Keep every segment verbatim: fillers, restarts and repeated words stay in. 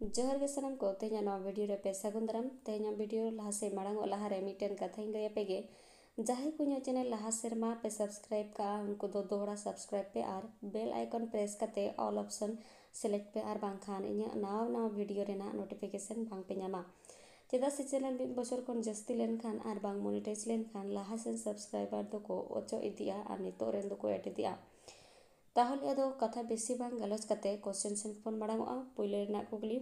ᱡᱚᱦᱟᱨ ᱜᱮ ᱥᱟᱱᱟᱢ ᱠᱚ, ᱛᱮᱦᱮᱧᱟᱜ ᱱᱚᱣᱟ ᱵᱷᱤᱰᱤᱭᱳ ᱨᱮ ᱯᱮ ᱥᱟᱹᱜᱩᱱ ᱫᱟᱨᱟᱢ᱾ ᱛᱮᱦᱮᱧᱟᱜ ᱵᱷᱤᱰᱤᱭᱳ ᱞᱟᱦᱟ ᱥᱮᱫ ᱢᱟᱲᱟᱝ ᱚᱜ ᱞᱟᱦᱟ ᱨᱮ ᱢᱤᱫᱴᱮᱱ ᱠᱟᱛᱷᱟᱧ ᱞᱟᱹᱭ ᱟᱯᱮ ᱜᱮ, ᱡᱟᱦᱟᱸᱭ ᱠᱚ ᱤᱧᱟᱹᱜ ᱪᱮᱱᱮᱞ ᱞᱟᱦᱟ ᱥᱮᱨᱢᱟ ᱯᱮ ᱥᱟᱵᱥᱠᱨᱟᱭᱤᱵ ᱠᱟᱜᱼᱟ, ᱩᱱᱠᱩ ᱫᱚ ᱫᱚᱦᱲᱟ ᱥᱟᱵᱥᱠᱨᱟᱭᱤᱵ ᱯᱮ ᱟᱨ ᱵᱮᱞ ᱟᱭᱠᱚᱱ ᱯᱨᱮᱥ ᱠᱟᱛᱮ ᱚᱞ ᱚᱯᱥᱚᱱ ᱥᱤᱞᱮᱠᱴ ᱯᱮ, ᱟᱨ ᱵᱟᱝᱠᱷᱟᱱ ᱤᱧᱟᱹᱜ ᱱᱟᱣᱟ ᱱᱟᱣᱟ ᱵᱷᱤᱰᱤᱭᱳ ᱨᱮᱱᱟᱜ ᱱᱳᱴᱤᱯᱷᱤᱠᱮᱥᱚᱱ ᱵᱟᱝ ᱯᱮ ᱧᱟᱢᱟ᱾ ᱪᱮᱫᱟᱜ ᱥᱮ ᱪᱮᱱᱮᱞ ᱢᱤᱫ ᱵᱚᱪᱷᱚᱨ ᱠᱷᱚᱱ ᱡᱟᱹᱥᱛᱤ ᱞᱮᱱᱠᱷᱟᱱ ᱟᱨ ᱵᱟᱝ ᱢᱚᱱᱤᱴᱟᱭᱤᱡᱽ ᱞᱮᱱᱠᱷᱟᱱ ᱞᱟᱦᱟ ᱥᱮᱱ ᱥᱟᱵᱥᱠᱨᱟᱭᱵᱟᱨ ᱫᱚᱠᱚ ᱚᱪᱚᱜ ᱤᱫᱤᱜᱼᱟ ᱟᱨ ᱱᱤᱛᱚᱜ ᱨᱮᱱ ᱫᱚᱠᱚ ᱮᱰ ᱤᱫᱤᱜᱼᱟ᱾ ᱛᱟᱦᱚᱞᱮ ᱟᱫᱚ ᱠᱟᱛᱷᱟ ᱵᱮᱥᱤ ᱵᱟᱝ ᱜᱟᱞᱚᱪ ᱠᱟᱛᱮ ᱠᱚᱥᱪᱮᱱ ᱥᱮᱱ ᱵᱚᱱ ᱢᱟᱲᱟᱝ ᱚᱜᱼᱟ᱾ ᱯᱳᱭᱞᱳ ᱨᱮᱱᱟᱜ ᱠᱩᱠᱞᱤ,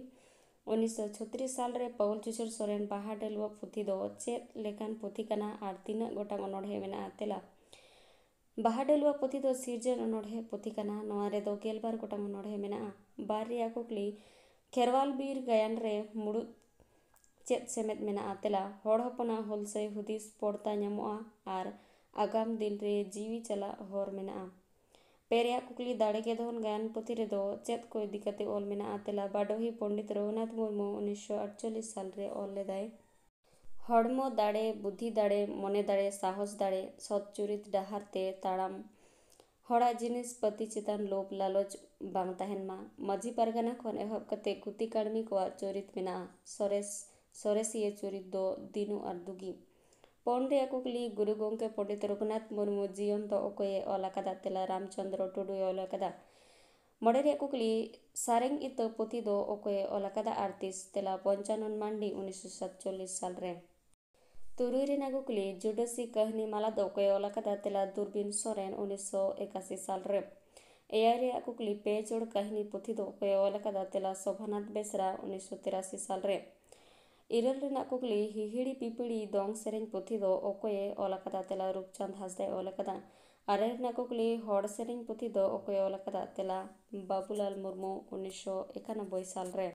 ᱩᱱᱤᱥᱥᱚ ᱪᱷᱚᱛᱨᱤᱥ ᱥᱟᱞ ᱨᱮ ᱯᱟᱹᱣᱩᱞ ᱪᱩᱪᱩᱨ ᱥᱚᱨᱮᱱ ᱵᱟᱦᱟ ᱰᱟᱹᱞᱩᱣᱟᱹ ᱯᱩᱛᱷᱤ ᱫᱚ ᱪᱮᱫ ᱞᱮᱠᱟᱱ ᱯᱩᱛᱷᱤ ᱠᱟᱱᱟ ᱟᱨ ᱛᱤᱱᱟᱹᱜ ᱜᱚᱴᱟᱝ ᱚᱱᱚᱬᱦᱮ ᱢᱮᱱᱟᱜᱼᱟ? ᱛᱮᱞᱟ, ᱵᱟᱦᱟ ᱰᱟᱹᱞᱩᱣᱟᱹ ᱯᱩᱛᱷᱤ ᱫᱚ ᱥᱤᱨᱡᱚᱱ ᱚᱱᱚᱬᱦᱮ ᱯᱩᱛᱷᱤ ᱠᱟᱱᱟ᱾ ᱱᱚᱣᱟ ᱨᱮᱫᱚ ᱜᱮᱞᱵᱟᱨ ᱜᱚᱴᱟᱝ ᱚᱱᱚᱬᱦᱮ ᱢᱮᱱᱟᱜᱼᱟ᱾ ᱵᱟᱨ ᱨᱮᱭᱟᱜ ᱠᱩᱠᱞᱤ, ᱠᱷᱮᱨᱣᱟᱞ ᱵᱤᱨ ᱜᱟᱭᱟᱱ ᱨᱮ ᱢᱩᱲᱩᱫ ᱪᱮᱫ ᱥᱮᱢᱮᱫ ᱢᱮᱱᱟᱜᱼᱟ? ᱛᱮᱞᱟ, ᱦᱚᱲ ᱦᱚᱯᱚᱱᱟᱜ ᱦᱩᱞᱥᱟᱹᱭ ᱦᱩᱫᱤᱥ ᱯᱚᱲᱛᱟ ᱧᱟᱢᱚᱜᱼᱟ ᱟᱨ ᱟᱜᱟᱢ ᱫᱤᱱ ᱨᱮ ᱡᱤᱣᱤ ᱪᱟᱞᱟᱜ ᱦᱚᱨ ᱢᱮᱱᱟᱜᱼᱟ᱾ ᱯᱮ ᱨᱮᱭᱟᱜ ᱠᱩᱠᱞᱤ, ᱫᱟᱲᱮ ᱜᱮ ᱫᱷᱚᱱ ᱜᱟᱭᱟᱱ ᱯᱩᱛᱷᱤ ᱨᱮᱫᱚ ᱪᱮᱫ ᱠᱚ ᱤᱫᱤ ᱠᱟᱛᱮ ᱚᱞ ᱢᱮᱱᱟᱜᱼᱟ? ᱛᱮᱞᱟ, ᱵᱟᱰᱚᱦᱤ ᱯᱚᱱᱰᱤᱛ ᱨᱚᱜᱷᱩᱱᱟᱛᱷ ᱢᱩᱨᱢᱩ ᱩᱱᱤᱥᱥᱚ ᱟᱴᱪᱚᱞᱞᱤᱥ ᱥᱟᱞ ᱨᱮ ᱚᱞ ᱞᱮᱫᱟᱭ᱾ ᱦᱚᱲᱢᱚ ᱫᱟᱲᱮ, ᱵᱩᱫᱷᱤ ᱫᱟᱲᱮ, ᱢᱚᱱᱮ ᱫᱟᱲᱮ, ᱥᱟᱦᱚᱥ ᱫᱟᱲᱮ, ᱥᱚᱛ ᱪᱩᱨᱤᱛ ᱰᱟᱦᱟᱨ ᱛᱮ ᱛᱟᱲᱟᱢ, ᱦᱚᱲᱟᱜ ᱡᱤᱱᱤᱥ ᱯᱟᱹᱛᱤ ᱪᱮᱛᱟᱱ ᱞᱳᱵᱷ ᱞᱟᱞᱚᱪ ᱵᱟᱝ ᱛᱟᱦᱮᱱ ᱢᱟ᱾ ᱢᱟᱹᱡᱷᱤ ᱯᱟᱨᱜᱟᱱᱟ ᱠᱷᱚᱱ ᱮᱦᱚᱵ ᱠᱟᱛᱮ ᱜᱩᱛᱤ ᱠᱟᱹᱲᱢᱤ ᱠᱚᱣᱟᱜ ᱪᱚᱨᱤᱛ ᱢᱮᱱᱟᱜᱼᱟ᱾ ᱥᱚᱨᱮᱥ, ᱥᱚᱨᱮᱥᱤᱭᱟᱹ ᱪᱚᱨᱤᱛ ᱫᱚ ᱫᱤᱱᱩ ᱟᱨ ᱫᱩᱜᱤ᱾ ᱯᱩᱱ ᱨᱮᱭᱟᱜ ᱠᱩᱠᱞᱤ, ᱜᱩᱨᱩ ᱜᱚᱢᱠᱮ ᱯᱚᱱᱰᱤᱛ ᱨᱚᱜᱷᱩᱱᱟᱛᱷ ᱢᱩᱨᱢᱩ ᱡᱤᱭᱚᱱ ᱫᱚ ᱚᱠᱚᱭᱮ ᱚᱞ ᱟᱠᱟᱫᱟ? ᱛᱮᱞᱟ, ᱨᱟᱢᱪᱚᱸᱫᱽᱨᱚ ᱴᱩᱰᱩᱭ ᱚᱞ ᱟᱠᱟᱫᱟ᱾ ᱢᱚᱬᱮ ᱨᱮᱭᱟᱜ ᱠᱩᱠᱞᱤ, ᱥᱟᱨᱮᱝ ᱤᱛᱟᱹ ᱯᱩᱛᱷᱤ ᱫᱚ ᱚᱠᱚᱭᱮ ᱚᱞ ᱟᱠᱟᱫᱟ ᱟᱨ ᱛᱤᱥ? ᱛᱮᱞᱟ, ᱯᱚᱧᱪᱟᱱᱚᱱ ᱢᱟᱱᱰᱤ ᱩᱱᱤᱥᱥᱚ ᱥᱟᱛᱪᱚᱞᱞᱤᱥ ᱥᱟᱞ ᱨᱮ᱾ ᱛᱩᱨᱩᱭ ᱨᱮᱱᱟᱜ ᱠᱩᱠᱞᱤ, ᱡᱩᱰᱟᱹᱥᱤ ᱠᱟᱹᱦᱱᱤ ᱢᱟᱞᱟ ᱫᱚ ᱚᱠᱚᱭᱮ ᱚᱞ ᱟᱠᱟᱫᱟ? ᱛᱮᱞᱟ, ᱫᱩᱨᱵᱤᱱ ᱥᱚᱨᱮᱱ ᱩᱱᱤᱥᱥᱚ ᱮᱠᱟᱥᱤ ᱥᱟᱞ ᱨᱮ᱾ ᱮᱭᱟᱭ ᱨᱮᱭᱟᱜ ᱠᱩᱠᱞᱤ, ᱯᱮ ᱪᱚᱲ ᱠᱟᱹᱦᱱᱤ ᱯᱩᱛᱷᱤ ᱫᱚ ᱚᱠᱚᱭᱮ ᱚᱞ ᱟᱠᱟᱫᱟ? ᱛᱮᱞᱟ, ᱥᱚᱵᱷᱟᱱᱟᱛᱷ ᱵᱮᱥᱨᱟ ᱩᱱᱤᱥᱥᱚ ᱛᱤᱨᱟᱥᱤ ᱥᱟᱞ ᱨᱮ᱾ ᱤᱨᱟᱹᱞ ᱨᱮᱱᱟᱜ ᱠᱩᱠᱞᱤ, ᱦᱤᱦᱤᱲᱤ ᱯᱤᱯᱤᱲᱤ ᱫᱚᱝ ᱥᱮᱨᱮᱧ ᱯᱩᱛᱷᱤ ᱫᱚ ᱚᱠᱚᱭᱮ ᱚᱞ ᱟᱠᱟᱫᱟ? ᱛᱮᱞᱟ, ᱨᱩᱯᱪᱟᱸᱫᱽ ᱦᱟᱸᱥᱫᱟᱭ ᱚᱞ ᱟᱠᱟᱫᱟ᱾ ᱟᱨᱮ ᱨᱮᱱᱟᱜ ᱠᱩᱠᱞᱤ, ᱦᱚᱲ ᱥᱮᱨᱮᱧ ᱯᱩᱛᱷᱤ ᱫᱚ ᱚᱠᱚᱭᱮ ᱚᱞ ᱟᱠᱟᱫᱟ? ᱛᱮᱞᱟ, ᱵᱟᱵᱩᱞᱟᱞ ᱢᱩᱨᱢᱩ ᱩᱱᱤᱥᱥᱚ ᱮᱠᱟᱱᱚᱵᱵᱳᱭ ᱥᱟᱞ ᱨᱮ᱾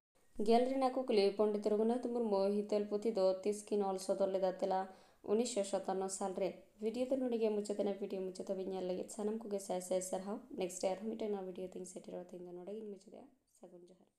ᱜᱮᱞ ᱨᱮᱱᱟᱜ ᱠᱩᱠᱞᱤ, ᱯᱚᱱᱰᱤᱛ ᱨᱚᱜᱷᱩᱱᱟᱛᱷ ᱢᱩᱨᱢᱩ ᱦᱤᱛᱟᱹᱞ ᱯᱩᱛᱷᱤ ᱫᱚ ᱛᱤᱥ ᱠᱤᱱ ᱚᱞ ᱥᱚᱫᱚᱨ ᱞᱮᱫᱟ? ᱛᱮᱞᱟ, ᱩᱱᱤᱥᱥᱚ ᱥᱟᱛᱟᱱᱱᱚ ᱥᱟᱞ ᱨᱮ᱾ ᱵᱷᱤᱰᱤᱭᱳ ᱫᱚ ᱱᱚᱰᱮ ᱜᱮ ᱢᱩᱪᱟᱹᱫ ᱮᱱᱟ᱾ ᱵᱷᱤᱰᱤᱭᱳ ᱢᱩᱪᱟᱹᱫ ᱦᱟᱹᱵᱤᱡ ᱧᱮᱞ ᱞᱟᱹᱜᱤᱫ ᱥᱟᱱᱟᱢ ᱠᱚᱜᱮ ᱥᱟᱭ ᱥᱟᱭ ᱥᱟᱨᱦᱟᱣ᱾ ᱱᱮᱠᱥᱴ ᱨᱮ ᱟᱨᱦᱚᱸ ᱢᱤᱫᱴᱮᱱ ᱱᱟᱣᱟ ᱵᱷᱤᱰᱤᱭᱳ ᱛᱤᱧ ᱥᱮᱴᱮᱨᱚᱜᱼᱟ᱾ ᱛᱮᱦᱮᱧ ᱫᱚ ᱱᱚᱰᱮ ᱜᱤᱧ ᱢᱩᱪᱟᱹᱫᱮᱜᱼᱟ᱾ ᱥᱟᱹᱜᱩᱱ ᱡᱚᱦᱟᱨ᱾